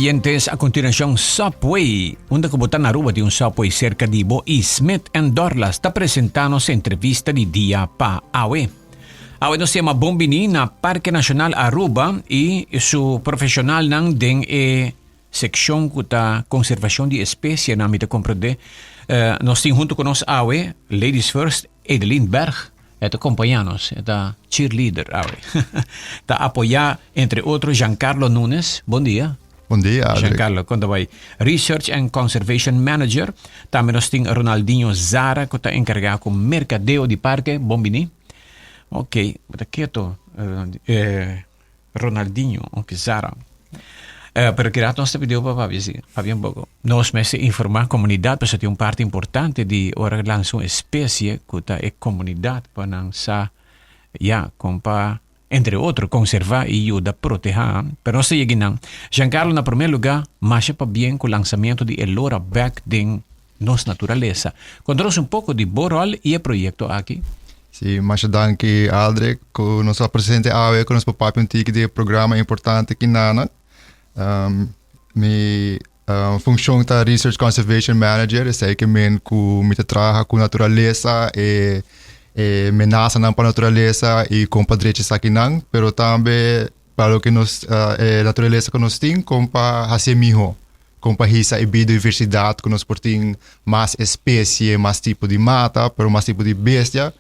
Oyentes, a continuacion Subway. Unda cu bo ta na Aruba tin un Subway cerca di bo y Smith and Dorlas ta presenta nos entrevista di dia pa awe. Awe nos yama bon bini na Parke Nacional Aruba y su profesionalnan den e seccion cu ta conservacion di especienan, mi ta comprende. Nos tin hunto cu nos awe, ladies first, Edeline Berg. E ta compaña nos, e ta cheerleader awe. Ta apoya entre otro Giancarlo Nunes. Bon dia. Bon dia, Adric. Giancarlo, con ta bay? Research and Conservation Manager. Tambe nos tin Ronaldinho Zara cu ta encarga cu mercadeo di parke. Bon bini. Ok, bo ta keto, Ronaldinho, ok, Zara. Pero ki rato nos ta pidiu pa papia si, papia un poco. Nos mester informa comunidad pasobra tin un parti importante di ora lansa un especie cu ta e comunidad pa nan sa ya con pa entre otro conserva y yuda proteha. Pero nos ta yega nan. Giancarlo, na primer lugar masha pabien cu lansamento di e lora bek den nos naturalesa. Conta nos un poco di bo rol y e proyecto aki. Sí, masha danki Aldrich ku nos a presente awe ku nos por papia un tiki di e programa importante kinana. Mi funshon ta Research Conservation Manager, esei ke men ku mi ta traha ku naturalesa e e menasanan pa naturalesa i kon pa drecha esakinan, pero tambe pa loke nos e naturalesa ku nos tin kon pa hasié mihó, kon pa hisa e biodiversidat ku nos por tin mas espesie, mas tipo di mata, pero mas tipo di bestia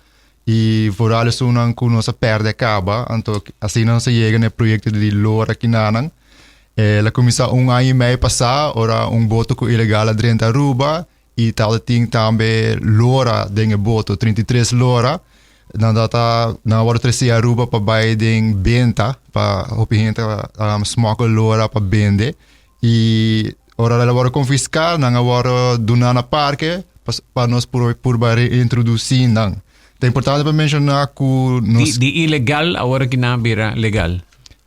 i vooral esunnan ku nos a pèrdè kaba, anto asina nos a yega na e proyekto di lora kinanan. El a kuminsá un aña i mei pasá ora un boto ku ilegal a drenta Aruba i tabatin tambe lora den e boto, 33 lora. Nan tabata, nan a wòrdu tresé Aruba pa bai den benta, pa hopi hende a smokkel lora pa bende. I ora el a wòrdu konfiská, nan a wòrdu duná na parke pa nos por purba reintrodusí nan. Ta importante pa menshoná ku nos. Di ilegal awor aki nan a bira legal.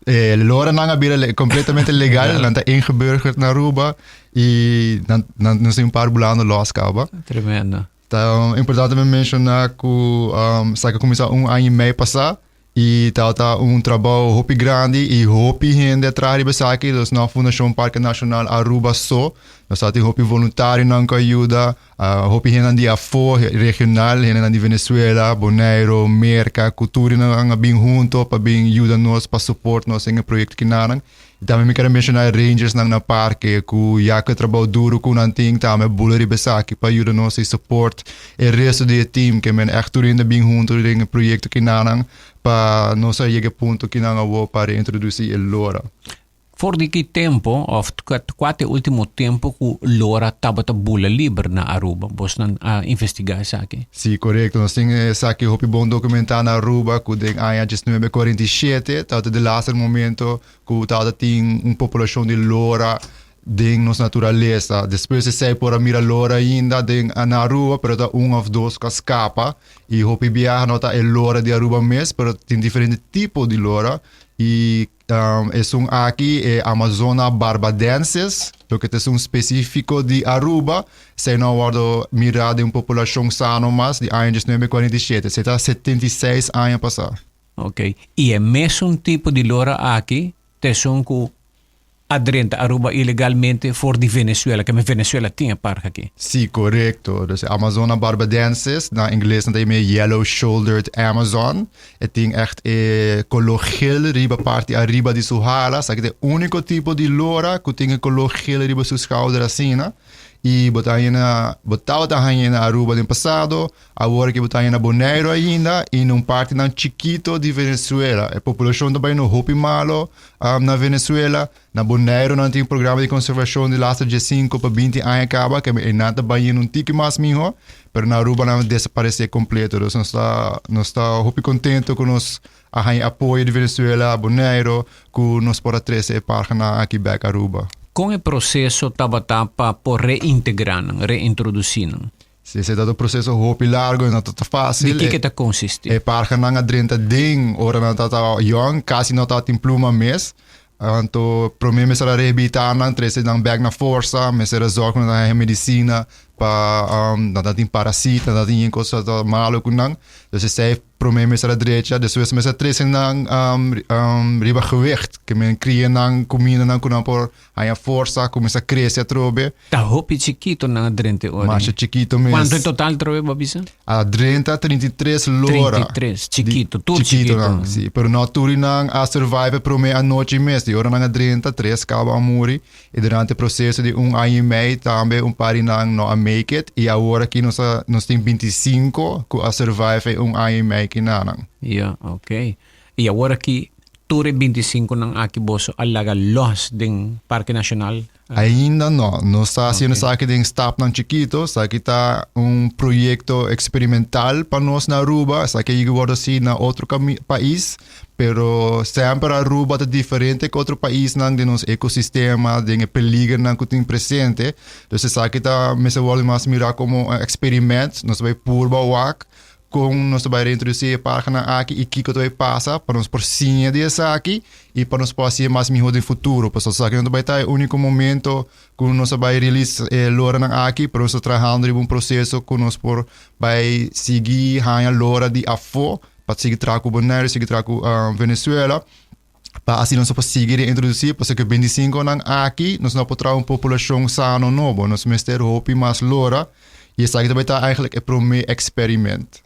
E loranan a bira completamente legal, nan ta ingeburgerd na Aruba y nan, nan, nos tin un par bulando los caba. Tremendo. Ta importante pa menciona cu sa que cuminsa un aña y mei pasa y tabata un trabou hopi grandi y hopi hende a traha riba esaki, dus no Fundacion Parke Nacional Aruba so, nos tabatin hopi voluntarionan cu a yuda, Hopi hendenan di afó, regional, hendenan di Venezuela, Bonaire, Merka, ku tur nan a bin hunto pa bin yuda nos, pa support nos den e proyekto kinanan. I tambe mi kere menshoná e rangersnan na parke ku ya ku e trabou duru ku nan tin tambe a bula riba esaki pa yuda nos i support e resto di e team ke men ègt tur hende a bin hunto den e proyekto kinanan pa nos a yega e punto kinan awor pa reintrodusí e lora. For di ki tempo of kua ta e ultimo tempo ku lora tabata bula liber na Aruba? Bosnan a investigá esaki? Sí, korekto. Nos tin esaki hopi bon dokumentá na Aruba ku den aña diesnuebe kuarenta i shete tabata de laster momento ku tabata tin un populashon di lora den nos naturalesa. Despues esei por a mira lora ainda den na Aruba pero ta un of dos ku a skapa i hopi biaha no ta e lora di Aruba mes pero tin diferente tipo di lora i Esun aki e Amazona barbadensis, loke ta esun spesifiko di Aruba. Esei no a wòrdu mirá den un populashon sano mas di aña 1947. Esei ta 76 aña pasá. Ok. I e mesun tipo di lora aki ta esun ku a drenta Aruba ilegalmente for di Venezuela, keme Venezuela tin e park aki. Sí, korekto. Dus e Amazona barbadensis, na ingles nan ta yama e yellow shouldered Amazon. E tin echt e koló gel riba parti ariba di su hala. Esaki ta e úniko tipo di lora ku tin e koló gel riba su skouder asina. I bo ta haña na, bo tabata haña na Aruba den pasado, awor aki bo ta haña na Boneiru ainda i na un partinan chikito di Venezuela. E populashon ta bayendo hopi malo na Venezuela. Na Boneiru nan tin un programa di konservashon di laatste diesinku pa binti aña kaba, ke e nan ta bayendo un tiki mas miho, pero na Aruba nan a desaparesé kompleto. Dus nos ta nos ta hopi kontento ku nos a haña apoyo di Venezuela, Boneiru, ku nos por a trese e parhanan aki bèk Aruba. Kon e proseso tabata pa por reintegrá nan, reintrodusí nan? Si, esei ta un proseso hopi largo i no ta fásil. Di kiko ta konsistí? E parhanan a drenta den ora nan tabata yòn, kasi no tabatin pluma mes. Anto promé mester a rehabilitá nan, trese nan bèk na forsa, mester a zòrg ku nan ta haña medisina pa nan tabatin parasita, nan tabatin yen kos ku tabata malu ku nan. Dus esei. Prome mester a drecha, despues mester trece nan riba gewicht. Ke men cria nan cuminda nan cu nan por haña forsa, cuminsa crece atrobe. Ta hopi chikito nan a drenta e ora. Masha chikito mes. Cuanto en total trobe bo a bisa? A drenta 33 lora. 33, chikito, tur chikito. Chikito nan, si. Pero no tur di nan a survive e prome anochi mes. Di ora nan a drenta, tres caba a muri. Y durante e proceso di un aña y mei tambe un par di nan no a make it. Y awor aki nos a nos tin 25 cu a survive e un aña y mei kinanan. Ya, ok. Y awor aki tur e 25 nan aki boso a laga los den Parke Nacional? Ainda no. Nos ta haciendo esaki den stapnan chikito. Esaki ta un proyecto experimental pa nos na Aruba. Esaki a yega wordo haci na otro pais. Pero semper Aruba ta diferente ku otro paisnan den nos ekosistema, den e peligernan ku tin presente. Dus esaki ta mester wòrdu mas mirá komo un eksperiment. Nos ta bai purba wak kon nos ta bai reintrodusí e parkenan aki i kiko ta bai pasa pa nos por siña di esaki i pa nos por hasié mas mihó den futuro. Pasobra esaki no ta bai ta e úniko momento ku nos a bai release e loranan aki, pero nos ta trahando riba un proseso ku nos por bai sigui haña lora di afó pa sigui traha ku Bonaire, sigui traha ku Venezuela, pa asina nos por sigui reintrodusí, pasobra ku e 25 nan aki nos no por traha un populashon sano nobo, nos mester hopi mas lora i esaki ta bai ta eigenlijk e promé eksperiment.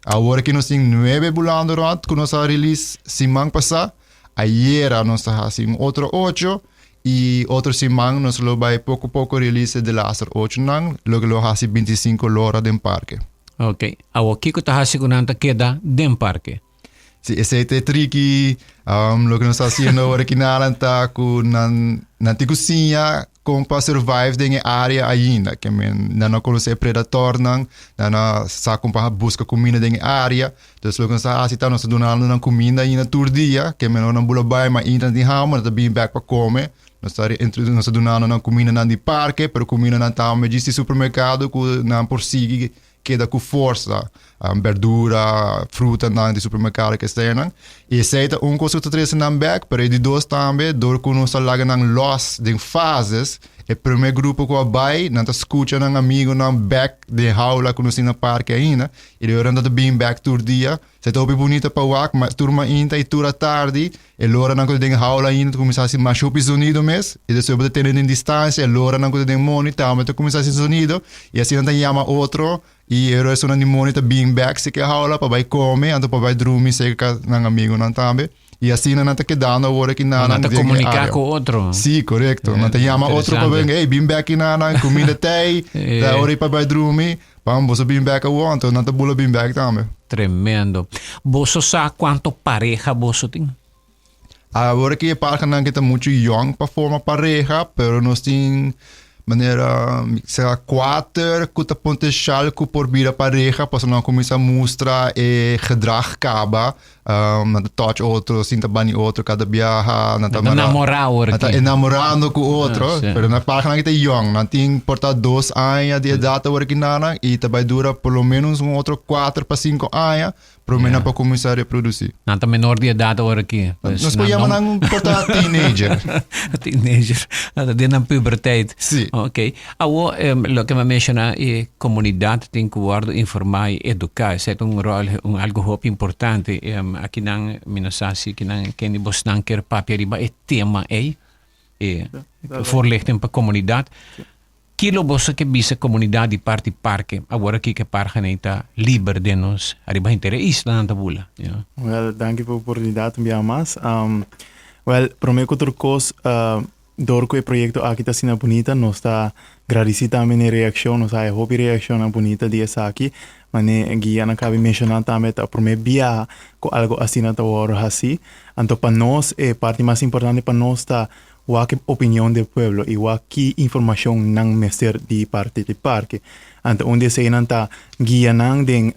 Awor aki nos tin nuebe bulando rònt ku nos a release siman pasá, ayera nos a hasi un otro ocho i otro siman nos lo bai poko poko release e delaster ochonan, loke lo hasi 25 lora den parke. Ok. Awor kiko ta hasi ku nan ta keda den parke? Si, esei ta e triki. Loke nos ta hasiendo awor aki nan ta ku nan nan tin ku siña kon pa survive den e área ainda. Ke men nan no konosé e predatornan, nan no sa kon pa buska kuminda den e área. Dus loke nos ta hasi ta nos ta dunando nan kuminda ainda tur dia, ke men ora nan bula bai ma ainda nan tin hamber nan ta bini bèk pa kome. Nos ta nos ta dunando nan kumindanan di parke, pero kumindanan tambe djis di supermerkado ku nan por sigui keda ku forsa, berdura, frutanan di supermerkado ke eseinan. I esei ta un kos ku ta trese nan bèk, pero e di dos tambe dor ku nos ta laga nan lòs den fases, e promé grupo ku a bai nan ta skucha nan amigunan bèk den haula ku nos tin na parke ainda, i di ora nan ta bin bèk tur dia. Esei ta hopi bunita pa wak, ma tur mainta i tur atardi E loranan ku ta den haula ainda ta kuminsá hasi masha hopi zonido mes, i despues bo ta tene den distansia, e loranan ku ta den moni tambe ta kuminsá hasi zonido, i asina nan ta yama otro, i e restonan di moni ta bin bèk serka e haula pa bai kome, anto pa bai drumi serka nan amigunan tambe, i asina nan ta kedando awor aki nan den e área. Nan ta komuniká ku otro. Sí, korekto. Nan ta yama otro pa bin, ey, bin bèk kinan, kuminda tei, ta ora pa bai drumi. Pam, boso bin bek awor, anto nan ta bula bin bek tambe. Tremendo. Boso sa cuanto pareha boso tin? Awor aki e parhanan ki ta mucho yong pa forma pareha, pero nos tin manera sera kuater ku ta potencial ku por bira pareha, pasobra nan kuminsa mustra e gedrag kaba. Nan ta touch otro, sinta bani otro kada biaha. Nan ta namorá awor Nan ta enamorando ku otro. Ah, Pero nan pareha nan ta yong. Nan tin por ta 2 aña di edat awor aki nan i ta bai dura por lo menos un otro 4 pa 5 aña promé nan por kuminsá reprodusí. Nan ta menor di edat awor aki. Pues, Nos por yama nan por ta teenager. Teenager. Nan ta den nan puberteit. Sí. Ok. Awor, loke mi a menshoná, e komunidat tin ku wòrdu informá i eduká. Esei ta un ròl, un algu hopi importante. Akinan mi no sa si kinan ken di bosnan kier papia riba e tema ei, e voorlichting pa komunidat. Kilo boso ke bisa komunidat di parti parke awor aki ku e parhanan ta liber den nos ariba henter e islanan ta bula? Wèl, danki pa e oportunidat un biaha mas. Wèl, promé ku tur kos, Dor ku e proyekto aki ta asina bunita, nos ta gradisí tambe n'e reakshon. Nos a haya hopi reakshonnan bunita di esaki. Manera Guia nan kabi menshoná tambe ta promé biaha ku algu asina ta wòrdu hasí. Anto pa nos e parti mas importante pa nos ta wak e opinion di e pueblo i wak ki informashon nan mester di parti di parke. Anto un di eseinan ta guia nan den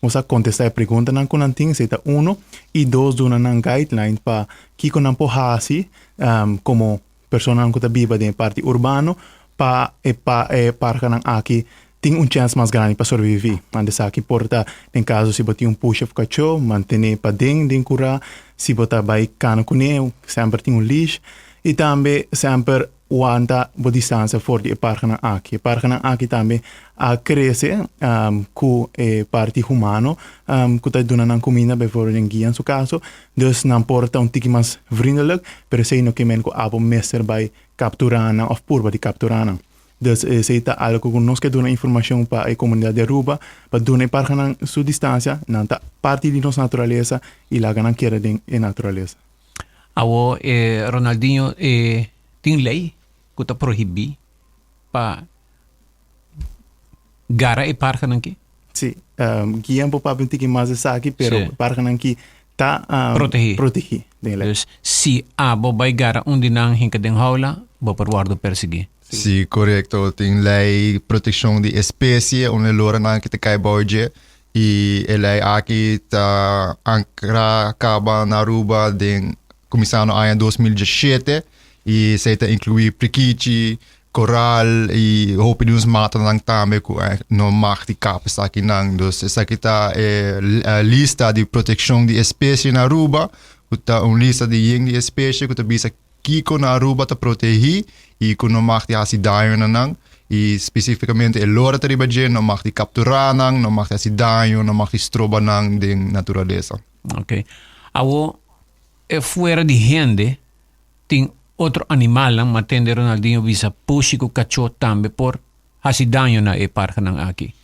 nos a kontestá e preguntanan ku nan tin, esei ta uno. I dos duna nan guideline pa kiko nan por hasi komo personanan ku ta biba den e parti urbano pa e pa e parhanan aki tin un chèns mas grandi pa sobreviví. Ant esaki por ta den kaso si bo tin un pushi òf kachó, mantené paden den kurá, si bo ta bai kana kuné semper tin un leash i tambe semper. Wanta bo distansia for di e parhanan aki. E parhanan aki tambe a krese ku e parti humano ku ta duna nan kuminda, bijvoorbeeld den Gian su kaso. Dus nan por ta un tiki mas vriendelijk, pero esei no ke men ku abo mester bai kapturá nan òf purba di kapturá nan. Dus esei ta algu ku nos ke duna informashon pa e komunidat di Aruba, pa duna e parhanan su distansia, nan ta parti di nos naturalesa i laga nan keda den e naturalesa. Awo e Ronaldinho e tin ley cu ta prohibi pa gara e parhanan ki? Si, Guillem por papia un tiki mas esaki, pero Si. parhanan ki ta Protegi. protegi den ley. Dus si abo bay gara un di nan hinca den haula, bo por wordo persegui. Si, korekto. Tin lei protekshon di espesie, un e loranan ki ta kai bou dje. I e lei aki ta ankra kaba na Aruba den kuminsando aña 2017 i esei ta inkluí prikichi, koral i hopi di nos matanan tambe ku no mag di kap esakinan. Dus esaki ta e lista di protekshon di espesie na Aruba ku ta un lista di yen di espesie ku ta bisa Kiko na Aruba ta protehí i ku no mag di hasi daño na nan, i spesífikamente e lora ta riba dje, no mag di kapturá nan, no mag di hasi daño, no mag di stroba nan den naturalesa. Ok. Awo e fuera di hende tin otro animalnan, ma tende Ronaldinho bisa pushi ku kachó tambe por hasi daño na e parhanan aki.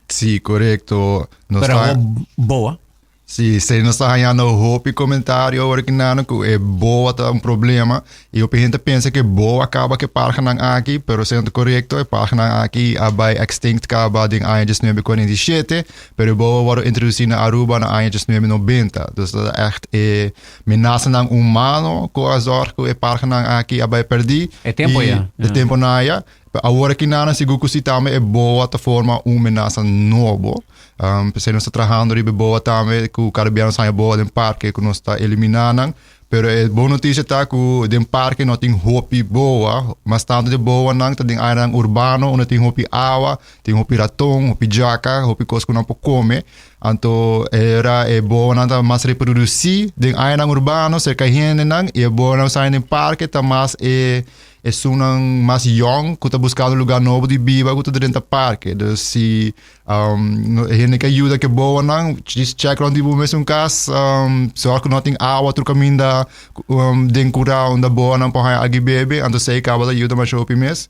Sí, korekto. Nos Pero ta. awo boa. Sí, sí, nos ta hañando hopi komentario awor aki nano ku e boa ta un problema i hopi hende ta pensa ku e boa kaba ku e parhanan aki, pero esei no ta korekto. E parhanan aki a bai extinct kaba den aña 1947, pero e boa a wòrdu introdusí na Aruba na aña 1990. Dus ta ègt e menasanan humano ku a zòrg ku e parhanan aki a bai pèrdí. E tempu i ya. E tempunan ya. Pero awor aki nano sigur ku si tambe e boa ta forma un menasa nobo. Um, p'esei nos ta trahando riba e boa tambe, ku kada bia nos haña boa den parke ku nos ta eliminá nan. Pero e bon notisia ta ku den parke no tin hopi boa, mas tantu di boanan ta den áreanan urbano unda tin hopi awa, tin hopi raton, hopi djaka, hopi kos ku nan por kome. Anto era e boanan ta mas reprodusí den áreanan urbano serka hendenan i e boanan ku sa den parke ta mas e esunnan mas yòn ku ta buskando lugá nobo di biba ku ta drenta parke. Dus si Um, hende ke yuda ke boanan, just check rond di bo mesun kas, um, zorg ku no tin awa tur kaminda um, den kura unda boanan por haña algu bebe, anto sei kaba ta yuda masha hopi mes.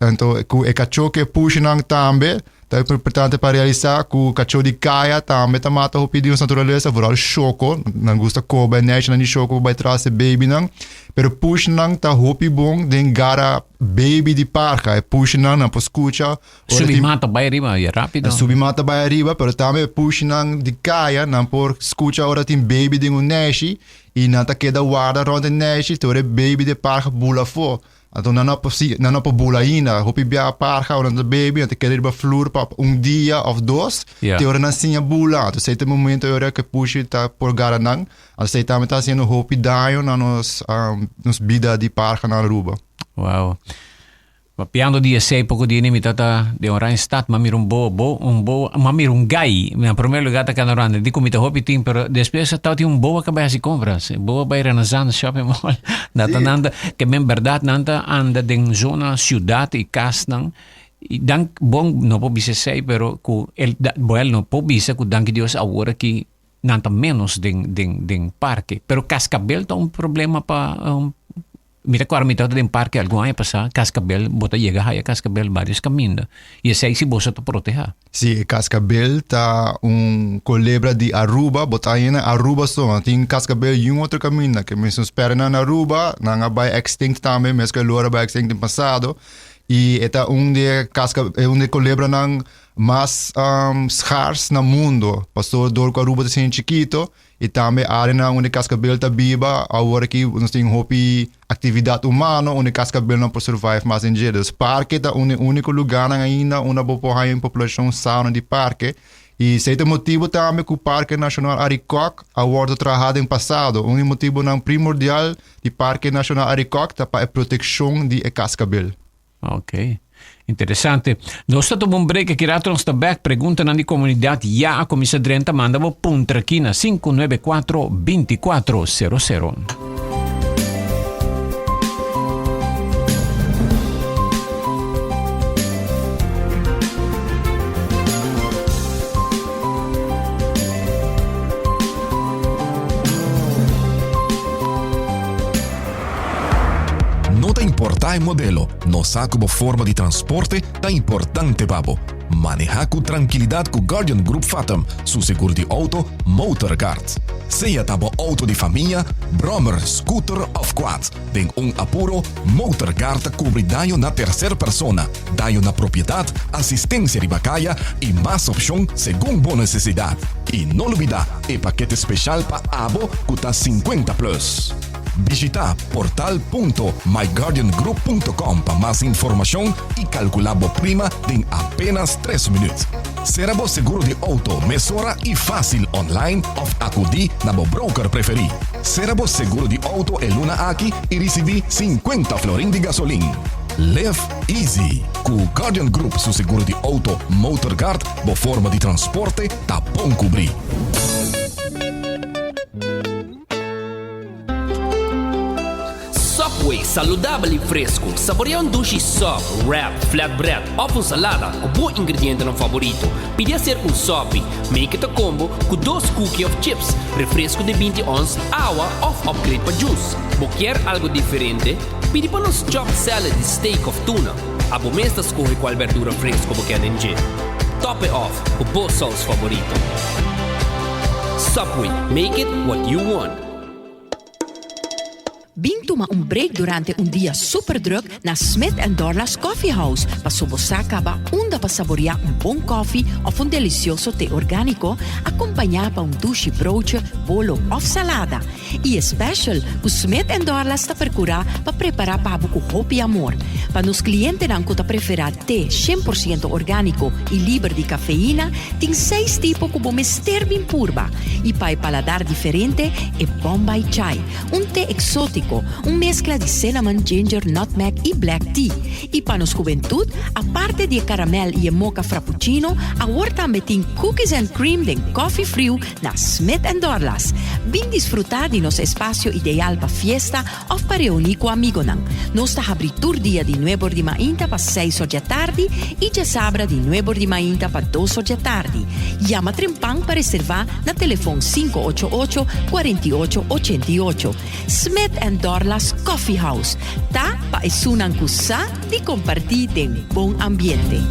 Anto ku e kachó ke pushinan tambe, ta importante pa realisa ku kachó di kaya tambe ta mata hopi di nos naturalesa, vooral shoko, nan gusta koba e nèshinan di shoko pa bai tras e babynan, pero pushinan ta hopi bon den gara baby di parha, e pushinan nan por skucha Ora Subi tin- mata bai ariba y rápido. Subi mata bai ariba, pero tambe e pushinan di kaya, nan por skucha ora tin baby den un neshi i nan ta keda warda rond e neshi te ora e baby di e parha bula afó. Anto nan no por si nan no por bula ainda. Hopi bia parha ora nan ta baby nan ta keda riba flur pa un dia òf dos Ja. te ora nan siña bula. Anto esei ta e momento ora ku e pushi ta por gara nan. Anto esei tambe ta hasiendo hopi daño na nos nos bida di parha na Aruba. Wow. Papiando di esei poko di mi tata den Oranjestad, m'a mira un boa, bo, un boa, m'a mira un gai. Na primer lugar ta kanda randa, di ku mi ta hopi tin, pero despues tabatin un boa ka bai hasi kompras. Boa bai Renaissance Shopping Mall. Na ta nan ta, ke men bèrdat nan ta anda den zona siudat i kasnan. I dank, bon, no por bisa esei, pero ku el, bueno, no por bisa ku danki Dios awor aki nan ta ménos den, den, den parke. Pero kaskabel ta un problema pa Mi ta kòrda mi tabata den parke algun aña pasá, kaskabel, bo ta yega haya kaskabel vários kaminda. I esei si boso ta protehá. Sí, e kaskabel ta un kolebra di Aruba, bo ta haña na Aruba so, no tin kaskabel niun otro kaminda. Ke mes nos pèrdè nan na Aruba, nan a bai extinct tambe, mes ku e lora a bai extinct den pasado. I e ta un di e kaska, un di e kolebranan mas schars na mundo, pasobra dor ku Aruba ta siña chikito, I tambe areanan unda e kaskabel ta biba, awor aki nos tin hopi aktividat humano unda e kaskabel no por survive mas den dje. Dus parke ta un e úniko lugánan ainda unda bo por haña un populashon sano di parke. I esei ta e motibu tambe ku Parke Nashonal Arikok a wòrdu trahá den pasado. Un di e motibunan primordial di Parke Nashonal Arikok ta pa e protekshon di e kaskabel. Ok. Interesante. Nos ta tuma un break aki rato nos ta back. Preguntanan di comunidad ya a cuminsa drenta. Manda bo puntra aki na 594 2400. ta e modelo, nos sa ku bo forma di transporte ta importante pa bo. Maneha ku trankilidat ku Guardian Group Fatum su segur di outo Motorguard. Sea ta bo outo di famia, brommer, scooter of quad, den un apuro, Motorguard ta kubri daño na terser persona, daño na propiedat, asistensia riba kaya i mas opshon segun bo nesesidat. I no lubida e pakete speshal pa abo ku ta sinkuenta plus. Bishita portal punto myguardiangroup punto com pa mas informashon i kalkulá bo prima den apenas tres minüt. Sera bo seguro di outo mesora i fásil online òf akudí na bo broker preferí. Sera bo seguro di outo e luna aki i risibí sinkuenta florin di gasolin. Live easy! Ku Guardian Group su seguro di outo MotorGuard bo forma di transporte ta bon kubrí. Subway, saludabel y fresco. Saborea un dushi sub, wrap, flatbread of un salada cu bo ingredientenan favorito. Pidi hacer un sopi. Make it a combo cu dos cookie of chips, refresco di binti ons, awa of upgrade pa juice. Bo kier algo diferente? Pidi pa nos chopped salad di steak of tuna. Abo mes ta scoge cual berdura fresco bo kier den dje. Top e off cu bo saus favorito. Subway, make it what you want. Bin tuma un break durante un dia super druk na Smith and Dorlas Coffee House paso bo sa caba unda pa saborea un bon koffie of un delicioso te organico acompaña pa un dushi broodje, bolo of salada. I e special ku Smith and Dorlas ta perkurá pa prepará pa bo ku hopi amor. Pa nos klientenan ku ta preferá te 100% orgániko i liber di kafeina, tin seis tipo ku bo mester bin purba. I pa e paladar diferente, e Bombay Chai, un te eksótiko, un meskla di cinnamon, ginger, nutmeg i black tea. I pa nos hubentud, aparte di e karamèl i e mocha frappuccino, awor tambe tin cookies and cream den kòfi friu na Smith and Dorlas. Bin disfrutá di nos espasio ideal pa fiesta òf pa reuní ku amigonan. Nos ta habrí tur dia di nuebor di mainta pa seis or djatardi i djasabra di nuebor di mainta pa dos or djatardi. Yama trempan pa reservá na telefon 588 48 88. Smith and Dorlas Coffee House ta pa esunnan ku sa di kompartí den bon ambiente.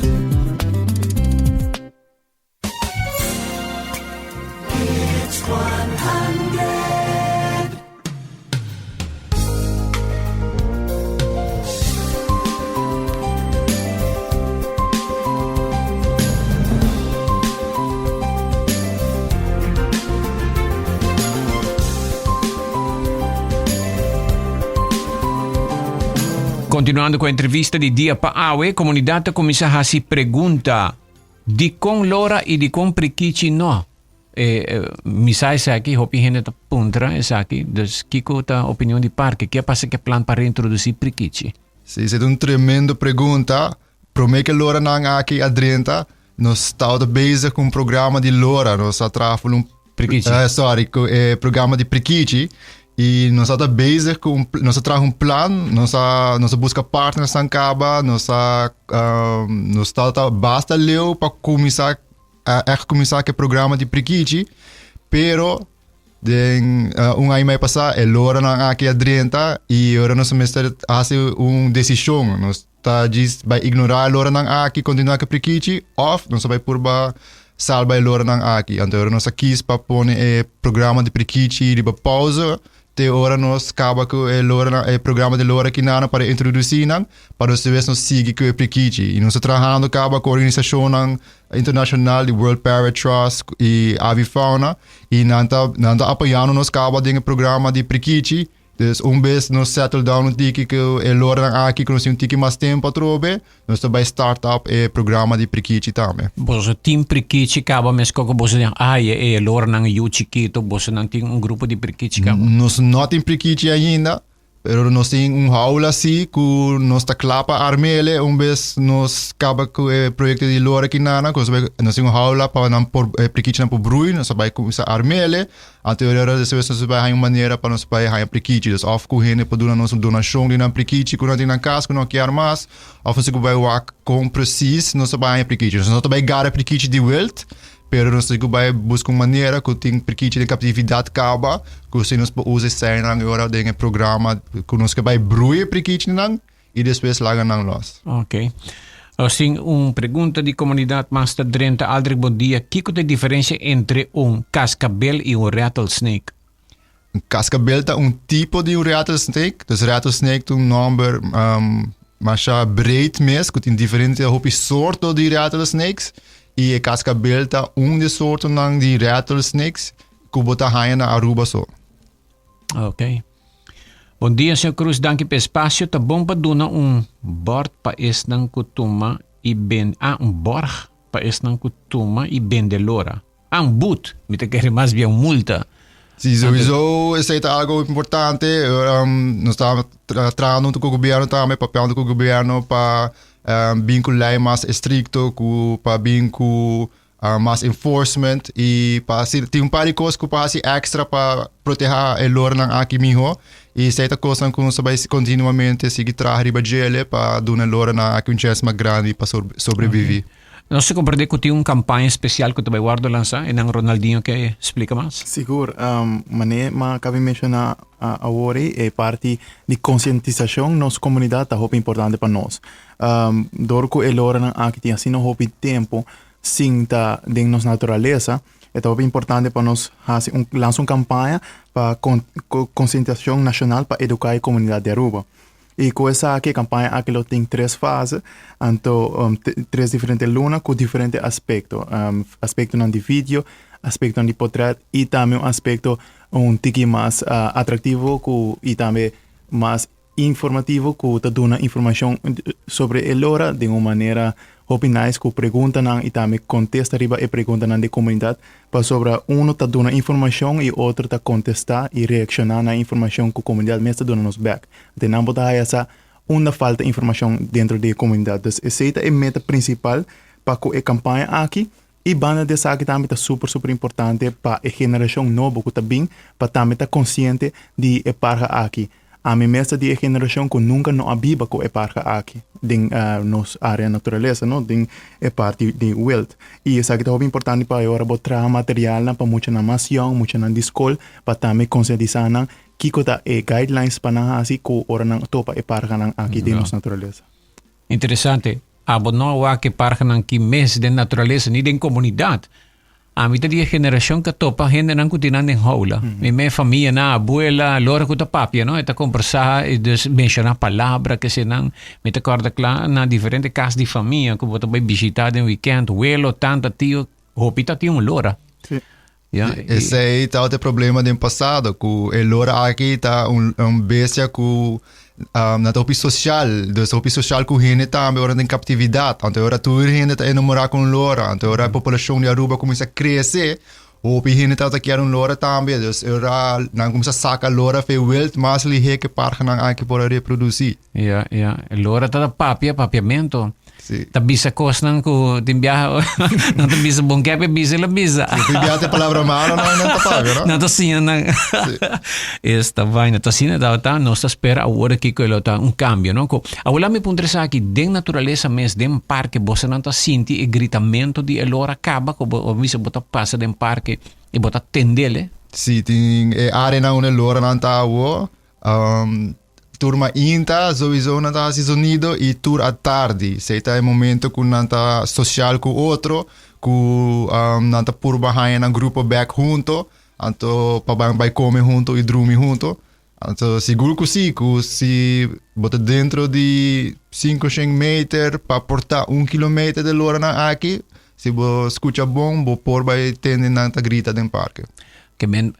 Continuando cu e entrevista di dia pa awe, comunidad ta cuminsa haci pregunta. Dikon lora i dikon prikichi no? E, mi sa esaki, hopi hende ta puntra esaki. Dus kiko ta opinion di parke? Ke a pasa ke plan pa reintrodusi prikichi? Sí, esei ta un tremendo pregunta. Promé ke loranan aki a drenta, nos tabata bezig ku un programa di lora. Nos a traha un Prikichi. Eh, sorry, ku e programa di prikichi. I nos a ta bezig ku un, nos a traha un plan, nos a, nos a buska partnersnan kaba, nos a, um, nos tabata basta leu pa kuminsá, eh, echt kuminsá ku e programa di prikichi, pero den eh, un aña i mei pasá e loranan aki a drenta i ora nos mester hasi un desishon. Nos ta djis bai ignorá e loranan aki, kontinuá ku e prikichi, òf nos ta bai purba salba e loranan aki. Anto ora nos a kis pa pone e programa di prikichi riba pauze te ora nos kaba ku e loranan, e programa di lora kinan pa reintrodusí nan, pa despues nos sigui ku e prikichi. I nos ta trahando kaba ku organisashonnan internashonal di World Parrot Trust i Avifauna i nan ta nan ta apoyando nos kaba den e programa di prikichi. Dus un bes nos settle down un tiki ku e loranan aki ku nos tin un tiki mas tempu atrobe, nos ta bai start up e programa di prikichi tambe. Boso tin prikichi kaba meskos ku boso den ai e loranan yu chikito, boso nan tin un grupo di prikichi kaba? Nos no tin prikichi ainda, pero nos tin un haula si ku nos ta kla pa arm'ele un bes nos kaba ku e proyekto di lora kinana, ku nos ta bai nos tin un haula pa nan por e prikichinan por brui, nos ta bai kuminsá arm'ele. Anto e ora despues nos bai haña un manera pa nos bai haña prikichi. Dus òf ku hende por duna nos un donashon di nan prikichi ku nan tin nan kas ku no kier mas, òf nos tin ku bai wak kon presis nos ta bai haña prikichi. Nos no ta bai gara prikichi di wild, pero nos tin ku bai buska un manera ku tin prikichi den kaptividat kaba, ku si nos por usa eseinan e ora den e programa ku nos ke bai brui e prikichinan. i despues laga nan lòs. Ok. Nos tin un pregunta di komunidat mas ta drenta. Aldrich, bon dia. Kiko ta e diferensia entre un kaskabel i un rattlesnake? Un kaskabel ta un tipo di un rattlesnake. Dus rattlesnake ta un nòmber um, masha breed mes, ku tin diferente hopi sorto di rattlesnakes. I e kaskabel ta un di e sortonan di rattlesnakes ku bo ta haña na Aruba so. Ok. Bon dia, señor Cruz. Danki pa e espacio. Ta bon pa duna un bord pa esnan ku tuma i ben ah, un borg pa esnan ku tuma i bende lora. Ah, un boet. Mi ta kere mas bien un multa. Sí, sowieso esei ta algo importante. Um, nos ta tra trahando hunto ku gobierno tambe, papiando ku gobierno pa um, bin ku lei mas estricto, ku pa bin ku uh, mas enforcement i pa hasi tin un par di kos ku pa hasi extra pa proteha e lornan aki miho. I esei ta kosnan ku nos ta bai kontinuamente sigui traha riba djele pa duna e lornan aki un chèns mas grandi pa sobrevivi. Nos ta komprendé ku tin un kampaña spesial ku ta bai wòrdu lansá, e nan Ronaldinho ke splika mas. Sigur, manera mi a kaba di menshoná awor ei, e parti di konsientisashon nos komunidat ta hopi importante pa nos. Dor ku e loranan aki tin asina hopi tempu sin ta den nos naturalesa, e ta hopi importante pa nos hasi un lansa un kampaña pa konsientisashon nashonal pa eduká e komunidat di Aruba. I ku esaki e kampaña aki lo tin tres fase, anto tres diferente luna ku diferente aspekto. Aspektonan di video, aspektonan di potrèt i tambe un aspekto un tiki mas atraktivo ku i tambe mas informativo ku ta duna informashon sobre e lora den un manera hopi nice ku preguntanan i tambe kontesta riba e preguntanan di komunidat pasobra uno ta duna informashon i otro ta kontestá i reakshoná na e informashon ku komunidat mes ta duna nos bèk. Anto nan bo ta haya sa unda falta informashon dentro di e komunidat. Dus esei ta e meta prinsipal pa ku e kampaña aki i banda di esaki tambe ta super super importante pa e generashon nobo ku ta bin pa tambe ta konsiente di e parha aki. Ami mes ta di e generashon ku nunka no a biba ku e parha aki den nos área naturalesa, no, den e parti di wild. I esaki ta hopi importante pa e ora bo traha materialnan pa muchanan mas yòn, muchanan di skol, pa tambe konsientisá nan kiko ta e guidelines pa nan hasi ku ora nan topa e parhanan aki den nos naturalesa. Interesante. Abo no a wak e parhanan ki mes den naturalesa ni den komunidat. Ami ta di e generashon ku a topa hendenan ku tin nan den houla. Mi me famianan, abuela, lora ku ta papia no, e ta kombersá i dus menshoná palabra kesenan. Mi ta kòrda kla na diferente kas di famia ku bo ta bai bishitá den wikènt, welo, tanta, tio, hopi ta tin un lora. Ja, Esei tabata e problema den pasado, ku e lora aki ta un, un bestia ku um, na ta hopi social, dus hopi social ku hende tambe ora den captividad. Anto ora tur hende ta enamorá ku un lora, anto ora e populacion di Aruba kuminsá krese, hopi hende tabata kier un lora tambe, dus ora nan kuminsá saka lora fe wild mas lihé ke parhanan aki por a reprodusí. Ja, ja. E lora ta papia, papiamento. Sí. Ta bisa kosnan ku tin biaha nan ta bisa bon kepe bisa la bisa. Sí, tin biaha te palabra malo nan nan ta papia, no? Nan ta siña nan. Esta vaina. Ta asina tabata, nos ta spera awor aki ku e lo ta un kambio, no? Ku awor mi puntra esaki, den naturalesa mes, den parke, bosonan ta sinti e gritamento di e lora kaba ku bo bisa bo ta pasa den parke i bo ta tendele? Sí, tin e areanan unda e loranan ta awor. Um, tur mainta sowieso nan ta hasi sonido y tur atardi. Sei ta e momento ku nan ta social ku otro, ku um, nan ta purba haña nan grupo back hunto, anto pa ban bai come hunto y drumi hunto. Anto sigur ku si, ku si bo ta dentro di 500 meter pa porta un kilometer de loranan aki, si bo skucha bon, bo por bai tende nan ta grita den parke. Ke men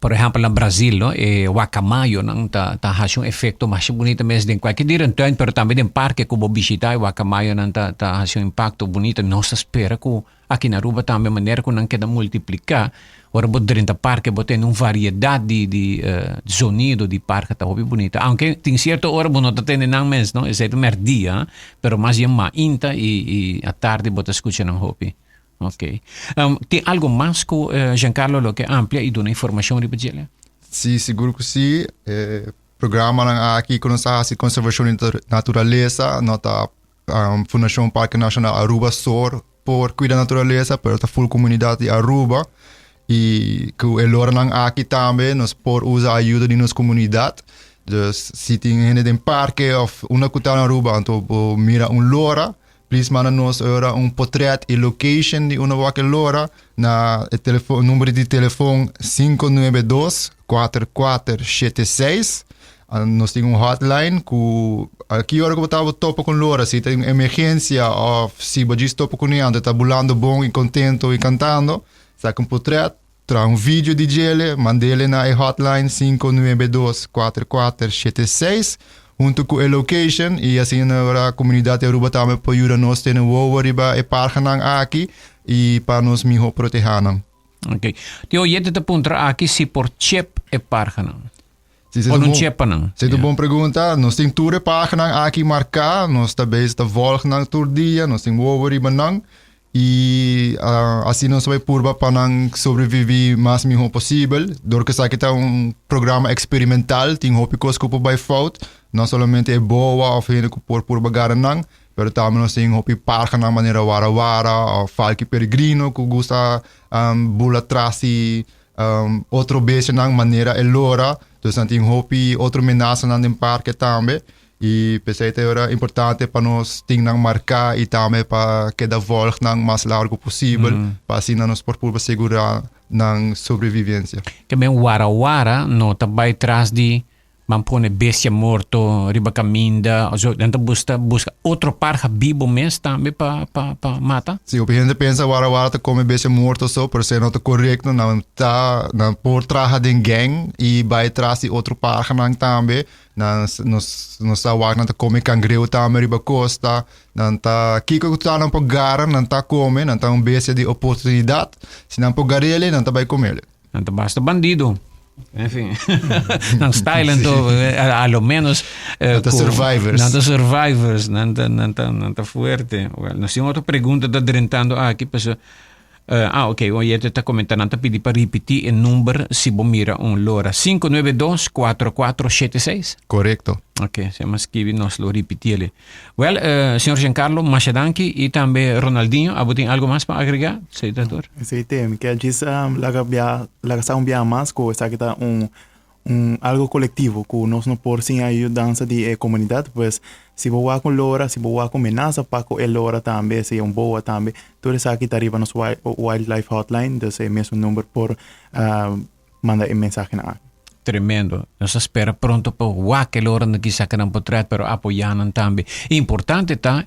Por ehempel na Brasil no e wakamayonan ta ta haci un efecto masha bunita mes den cualkier dierentuin pero tambe den parke cu bo bishita e wakamayonan ta ta haci un impacto bunita. Nos ta spera cu aki na Aruba tambe manera cu nan keda multiplica ora bo drenta parke bo tene un variedad di di zonido di parke ta hopi bunita aunke tin cierto ora bo no ta tende nan mes no esey ta merdia pero mas bien mainta y y atardi bo ta scucha nan hopi. Ok. Um, tin algo mas ku uh, Giancarlo lo ke amplia i duna informashon riba djele? Sí, sigur ku sí. E programanan aki ku nos ta hasi konservashon di naturalesa no ta um, Fundashon Parke Nashonal Aruba sor por kuida naturalesa, pero ta full komunidat di Aruba. I ku e loranan aki tambe nos por usa ayuda di nos komunidat. Dus si tin hende den parke of unda ku ta na Aruba anto bo mira un lora, please manda nos ora un potret y location di unda bo wak e lora na e telefon number di telefon 592 4476. Nos tin un hotline ku ki ora ku bo ta bo topa ku un lora, si ta un emergencia of si bo djis topa kuné anto e ta bulando bon y contento y cantando, saka un potret. Traha un video di djele, mandele na e hotline 592 4476 hunto cu e location y asina ora comunidad di Aruba tambe por yuda nos tene wowo riba e parhanan aki y pa nos miho proteha nan. Ok. Tin oyente ta puntra aki si por chip e parhanan. Si, O no chepa nan. Si, un bon pregunta. Nos tin tur e paginanan aki marká. Nos ta bezig ta volg nan tur dia. Nos tin wowo riba nan. I uh, asina nos ta bai purba pa nan sobreviví mas mihó posibel. Dor ku esaki ta un programa eksperimental, tin hopi kos ku por bai fout. No solamente e boa òf hende ku por purba gara nan, pero tambe nos tin hopi parhanan manera warawara òf falki peregrino ku gusta um, bula tras di Um, otro bestianan manera e lora, dus nan tin hopi otro menasanan den parke tambe. I p'esei ta ora importante pa nos tin nan marká i tambe pa keda volg nan mas largo posibel, mm. pa asina nos por purba segurá nan sobrevivencia. Ke men wara wara no ta bai tras di Ban pone bestia morto riba caminda, oso nan ta busta busca otro parha bibo mes tambe pa pa pa mata. Si, hopi hende pensa wara wara ta come bestia morto so, pero esei no ta corecto, nan ta nan por traha den gang y bai tras di otro parhanan tambe, nan nos nos sa wak nan ta come cangreu tambe riba costa, nan ta kico cu ta nan por gara nan ta come, nan ta un bestia di oportunidad, si nan por garele nan ta bai comele. Nan ta basta bandido. En fin. nan style anto, a, a lo menos. Eh, nan ta survivors. Nan ta survivors. Nan ta, nan ta, nan ta fuerte. Well, nos tin otro pregunta ta drentando aki, paso, eh, ah, ok, oyente ta comenta, nan ta pidi pa ripiti e number si bo mira un lora. 592-4476. Correcto. Ok, se mas skibi nos lo ripitiele. Well, eh, señor Giancarlo, masha danki y tambe Ronaldinho, abo tin algo mas pa agrega, señor director? Sí, te, mi kier djis um, laga bia, laga sa un bia mas ku esaki ta un, un algo kolektivo ku nos no por sin ayudansa di e komunidat, pues si bo wak un lora, si bo wak un menasa pa ku e lora tambe, si e un boa tambe, tur esaki ta riba nos wildlife hotline, dus e mesun number por uh, manda e mensahenan aki. Tremendo. Nos ta spera pronto pa wak e loran aki saca nan potret, pero apoya nan tambe. Importante ta,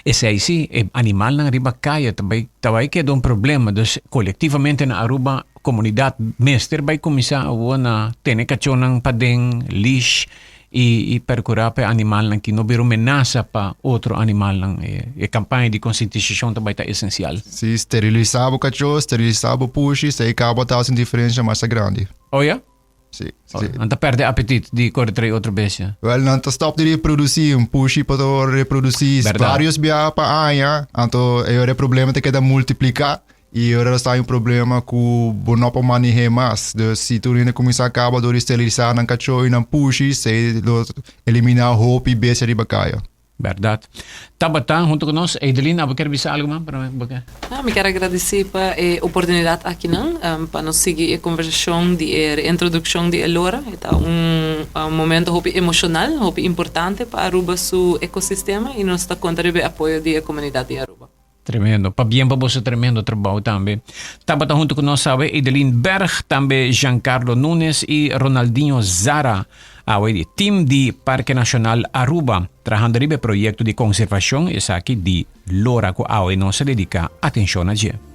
esey si, e animalnan riba caya ta bay, ta bay keda un problema. Dus colectivamente na Aruba, comunidad mester bay cuminsa awor na tene cachonan paden, leash, y, y percura pa e animalnan ki no bira un menasa pa otro animalnan. E, e campaña di concientisacion ta bay ta esencial. Si, sterilisa bo cachó, sterilisa bo pushi, esei caba ta haci un diferencia masha grandi. Oh ya? Si, si. Nan ta perde apetit di core trae otro bestia. Wel, nan ta stop di reproduci. Un pushi por reproduci Berdad. varios biaha pa aña, anto e ora e problema ta keda multiplica. I ora ta un problema ku bo no por maneh'é mas. Dus si tur hende kuminsá kaba dor di sterilisá nan kachó i nan pushi, esei lo eliminá hopi bestia riba kaya. Bèrdat. Tabata huntu ku nos. Eidelin, abo kier bisa algu mas? Promé bo ke. No, mi kier a gradisí pa e oportunidat akinan pa nos sigui e konversashon di e reintrodukshon di e lora. E ta un momento hopi emoshonal, hopi importante pa Aruba su ekosistema i nos ta konta riba e apoyo di e komunidat di Aruba. Tremendo. Pabien pa boso tremendo trabou tambe. Tabata hunto ku nos awe Edeline Berg, tambe Giancarlo Nunes i Ronaldinho Zara. Awe di team di Parke Nacional Aruba, trahando riba e proyecto di conservacion esaki di Lora ku awe nos a dedica atencion na dje.